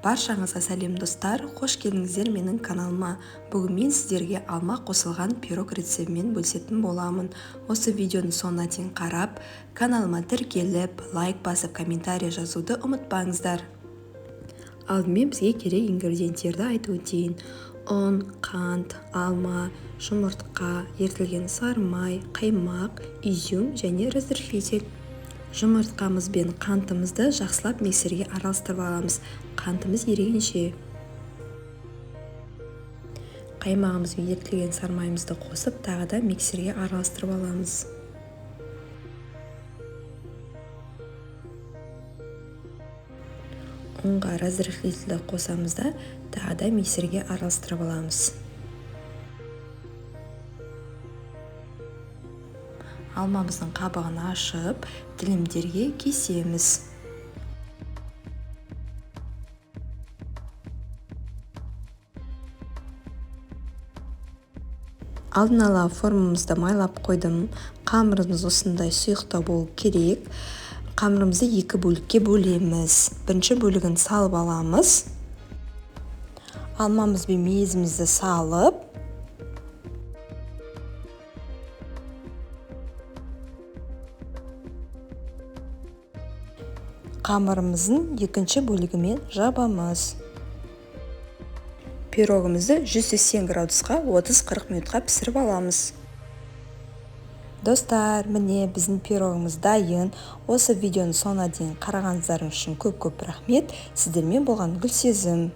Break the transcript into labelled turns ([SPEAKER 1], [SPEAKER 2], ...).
[SPEAKER 1] Баршаңызға сәлем, достар! Қош келдіңіздер менің каналыма. Бүгін мен сіздерге алма қосылған пирог рецептімен бөлісетін боламын. Осы видеоның соңына дейін қарап, каналыма тіркеліп, лайк басып, комментарий жазуды ұмытпаңыздар. Алдымен бізге керек ингредиенттерді айтып өтейін. Ұн, қант, алма, жұмыртқа, ерітілген сары май, қаймақ, изюм және разрыхлитель. Жұмыртқамыз бен қантымызды жақсылап миксерге араластырып аламыз, қантымыз ерігенше. Қаймағымыз бен ерітілген сары майымызды қосып, тағы да миксерге араластырып аламыз. Ұнға разрыхлительді қосамыз да, тағы да миксерге араластырып аламыз. Алмамыздың қабығын ашып, тілімдерге кесеміз. Алдын ала формамызды майлап қойдым. Қамырымыз осындай сұйықтау болу керек. Қамырымызды екі бөлікке бөлеміз. Бірінші бөлігін салып аламыз. Алмамыз бен мейізімізді салып, қамырымыздың екінші бөлігімен жабамыз. Пирогымызды 180 градусқа 30-40 минутқа пісіріп аламыз. Достар, міне, біздің пирогымыз дайын. Осы видеоның соңына дейін қарағандарыңыз үшін көп-көп рахмет. Сіздермен болған Гүлсезім.